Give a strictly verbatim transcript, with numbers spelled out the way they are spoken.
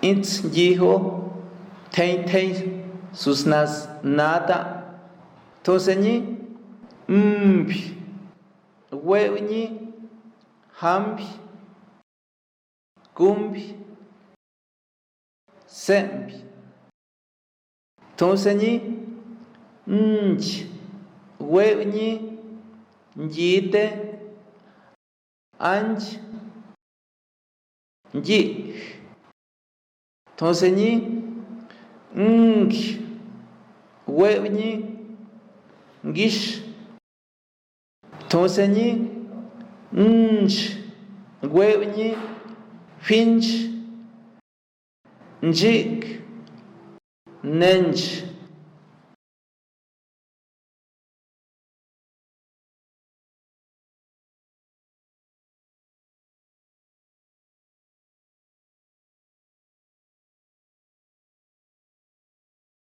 Its, ngiho, thein, thein, susnas, nata. Tonse nyi, mpi, weunyi, hampi, kumpi, sempi. Tonse nyi, nchi, weunyi, ngite, anchi, ngih. Tonse nyi, nki, weunyi, ngish. Tonse nyi, nch, weunyi, finch, njik, nench.